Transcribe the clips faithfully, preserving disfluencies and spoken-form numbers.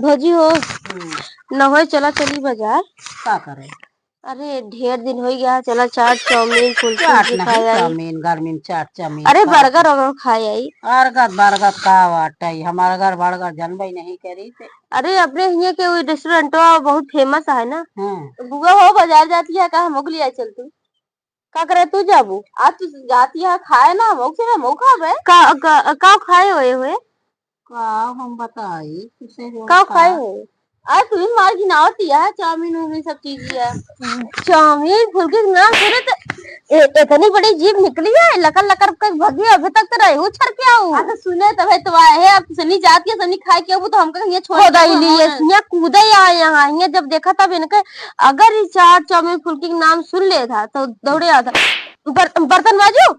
भौजी हो, हम्म। न होए, चला चली बाजार। का करे? अरे, ढेर दिन होइ गया, चला चाट, चाउमीन, फुलकी चाट उलकी नहीं, खाए आई। चाउमीन, गर्मी में चाट, चाउमीन अरे, खाए। बर्गर वर्गर खाए आई। बर्गर, बर्गर का बाटे? हम बर्गर, बर्गर जनबे नहीं करी थे। अरे, अपने हियाँ के वो रेस्टोरेंटवा बहुत famous है ना। हाँ। तो बुआ हो, बाजार जाती है का, हमको ले आई चल तू। का करे तू जाबू? आज तू जाती है खाए ना, हमको से हमको खाबे। का, का, का खाए होए हुए? का हम बताई, तुसे जो का खा- खाए हो? अरे, तू ही मार गिनावती है, चाउमीन उमीन सब चीज है। चाउमीन फुल्की के नाम सुने तो ए-, इतनी बड़ी जीभ निकली है, लकर लकर के भगी, अभी तक तो रही हूँ, छर के आऊ। अच्छा, सुने तो भाई, तो आए है, अब सनी जाती है, सनी खाए के, वो तो हमका यहाँ छोड़ के खोदैली है, यहाँ कूदे आए यहाँ, यहाँ जब देखा तब इनके, अगर ये चाट चाउमीन फुल्की के नाम सुन ले था, तो दौड़े आता। बर-, बर्तन माजू,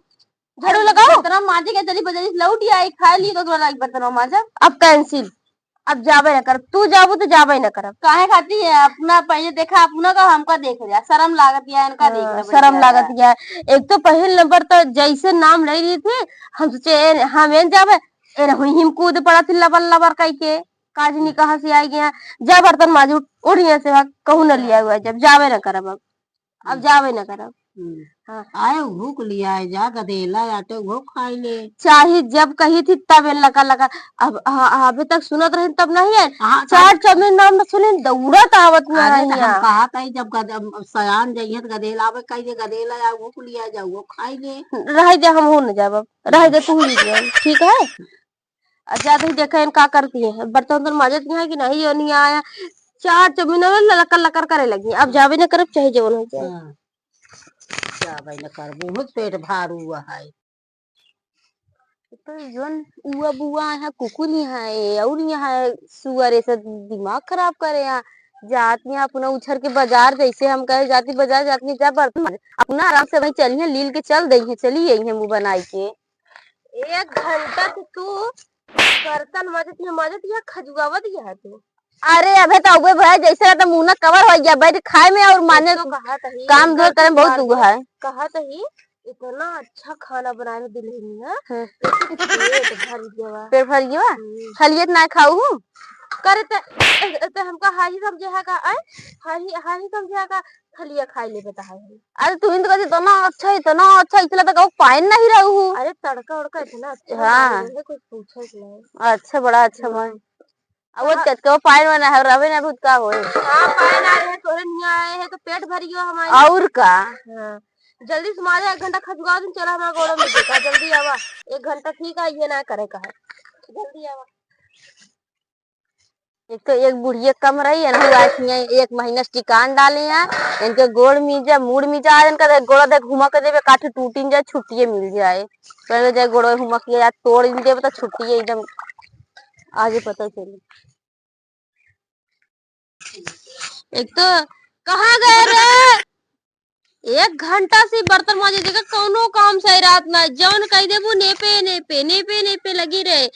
झाड़ू लगाओ। बर्तन माजे के चली बजारी लौट आई, खा ली तो तोरा लाग बर्तन माजा। अब cancel, अब जाबे न करब, तू जाबू तो जाबे न करब। काहे खाती है? अपना पहले देखा, अपना का हमका देख लिया, शर्म लागत है इनका देख हाँ, ले, शर्म बढ़िया लागत है। है। एक तो पहिल नंबर तो जैसे नाम ले रही थी, हम सोचे ए, हम एन जाबे, ए न हुई हिम कूद पड़ा थी लबर लबर कह के, काजनी कहाँ से आई गया, जा बर्तन माज उठ, उठ यहाँ से भाग, कहूँ न लिया हुआ जब जाबे न करब अब। अब हम्म। जाबे न करब। हम्म। हाँ। आए, भूख लिया है, जा गदेला आटे, वो खाई ले। चाहे जब कही थी तब एन लका लका, अब, हाँ, अबे तक सुनत रही तब नहीं है। हाँ, चाट चाउमीन नाम न सुने, दौड़त आवत न अरे, है तो हम यहाँ। कहा था, जब गद-, अब सयान जइहे तो गदेला आवे, कही दे गदेला या वो लिया जाओ, वो खाई ले। रह जा, हम हो न जाब अब, रह जा, तू ही जाओ, ठीक है? आ जात ही देखा इन का करती है, बर्तन उर्तन माजत नहीं है कि नहीं, यो नहीं आया, चाट चाउमीन लकर लकर करे लगी। अब जाबे न करब, चाहे जवन हो जाए। हाँ। जाबे न करबू, बहुत पेट भारू हुआ है। तो जौन उआ बुआ है, कुकुर यहाँ है, और यहाँ है सुअर, ऐसे दिमाग खराब करे यहाँ। जात यहाँ अपना उछर के बाजार, जैसे हम कहे जाती बाजार, जाती जा बर्तन माजे। अपना आराम से वहीं चलिए, लील के चल दई है, चली आई है मुँह बनाई के। एक घंटा से तू बर्तन माजत या माजत या खजुआवत या है तू। अरे अबे तो उबे भाई जैसे रहता मुंह ना कवर हो गया, बैठ खाए में और माने तो कहा तही, काम धंधा करे में बहुत दुख है। कहा तही, इतना अच्छा खाना बनाए हो दुल्हनिया, हाँ। पेट भर गया। पेट भर गया? हम्म। खलियत ना खाऊ हूँ। करे ते, ते हमका हाही समझे है का, आय? हाही, हाही समझे है का? खलिया खाई ले बता है। अरे तू तो कहती इतना अच्छा, इतना अच्छा, इतना तो कहू पाइन नहीं रहू हूँ। अरे तड़का उड़का इतना अच्छा हाँ। बनाए है, कुछ पूछे के नहीं। अच्छा, बड़ा अच्छा हाँ। बन। अब वो हाँ। चटके वो पाइन बना है, रवे ना भूत का होए। हाँ, पाइन आए हैं, तोरे नहीं आए हैं, तो पेट भर गयो हमारे। और का? हाँ। जल्दी से मारे, एक घंटा खजुआ दिन चला हमारा गोड़ा में देखा, जल्दी आवा। एक घंटा ठीक है, ये ना करे का है। जल्दी आवा। एक तो एक बुढ़िया कम रही है ना, हुआ इसमें एक महीना से टिकान डाली है, इनके गोड़ मीजा, मूड़ मीजा, आज इनका देख गोड़ा देख हुमक देवे, काठी टूटिन जाए, छुट्टिए मिल जाए, पहले जाए गोड़ा हुमक के आज तोड़ देवे तो छुट्टिए एकदम आज ही पता चली। एक तो कहाँ गए रे? एक घंटा से बर्तन माजे, देखा कौनो काम सही रात ना, जौन कह देबू नेपे, नेपे, नेपे, नेपे लगी रहे।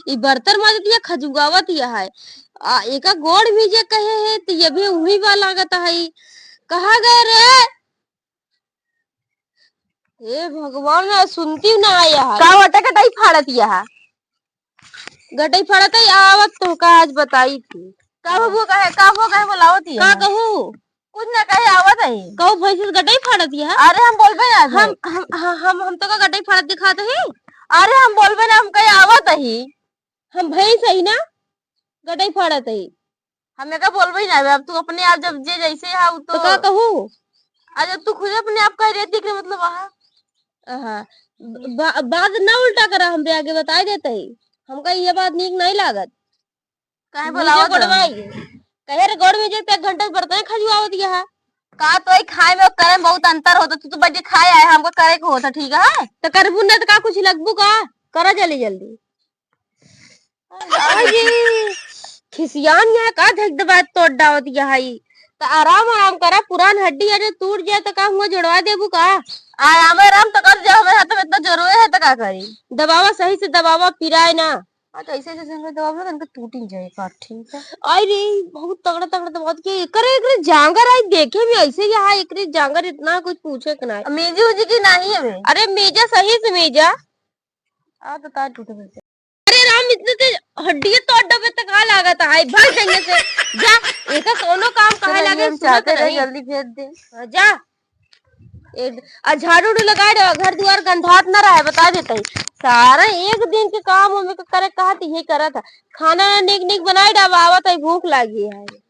ई बर्तन माजत या खजुआवत या है। आ, एका गोड़ भी जे कहे है, तो ये भी उही बा लागत है। कहाँ गए रे? हे भगवान, आज सुनती ना आया है। का बटे कटाई फाड़त या है? गटई फाड़त है, आवत तो का आज बताई थी। का बबुआ कहे, का हो कहे बोलावत ही का है? कहू? कुछ ना कहे, आवत है। कहू भैंस से गटई फाड़त ही है? अरे हम बोलबे ना हम, थे। हम, हम, हम, हम तो का गटई फाड़त दिखात ही? अरे हम बोलबे ना, हम कहे आवत ही। हम भैंस ही ना, गटई फाड़त ही। हम एका बोलबे ही ना, अब तू अपने आप जब जे जैसे है तो तो का कहू? आज तू खुद अपने आप कह रही थी कि मतलब आहा। आहा। बा-, बात ना उल्टा करा, हम आगे बताए देते ही। हमका ये बात नीक नहीं लागत। काहे नीचे बोलावत गोड़वा है? आई। कहे रे गोड़ में जे ते एक घंटा से बर्तन खजुआवत गया है। का तो ई खाए में और करे में बहुत अंतर होता। तू तो बजे खाए आए, हमको करे के होता, ठीक है? तो करबू ना तो का कुछ लगबू का? करा जल्दी जल्दी। अरे, खिसियान यहाँ का धक दबा तोड़ डावत यहाँ ई। तो आराम आराम करा, पुरान हड्डी अरे टूट जाए तो का हुआ जोड़वा देबू का? आराम आराम तो कर जा, हमारे हाथ में इतना जोर है तो का करी? दबावा, सही से दबावा, पिराए ना। हाँ, तो ऐसे, ऐसे संगे दबाव ना, इनका टूट ही जाए काठी। अरे, बहुत तगड़ा, तगड़ा दबावत के। एकरे, एकरे जांगर आई देखे में ऐसे ही, हाँ, एकरे जांगर इतना कुछ पूछे के ना। मेजे उजे की नहीं है बे? अरे, मेजा सही से मेजा। आ, तो तार टूटे बे। अरे राम, इतने ते हड्डियां तोड़ डबे तक आ लागत है, भाग जाइए से। जा, एका कौनो काम कहे चलो, लागे, ये हम सुनत चाहते रहे, नहीं। जल्दी भेज दे। हाँ, जा। एक, आ झाड़ू उड़ू लगाए रहो, घर दुआर गंधात न रहे, बता देते ही। सारा एक दिन के काम हमें के करे कहत, ये करत है। खाना ना नीक नीक बनाए डावा, आवत है, भूख लागी है।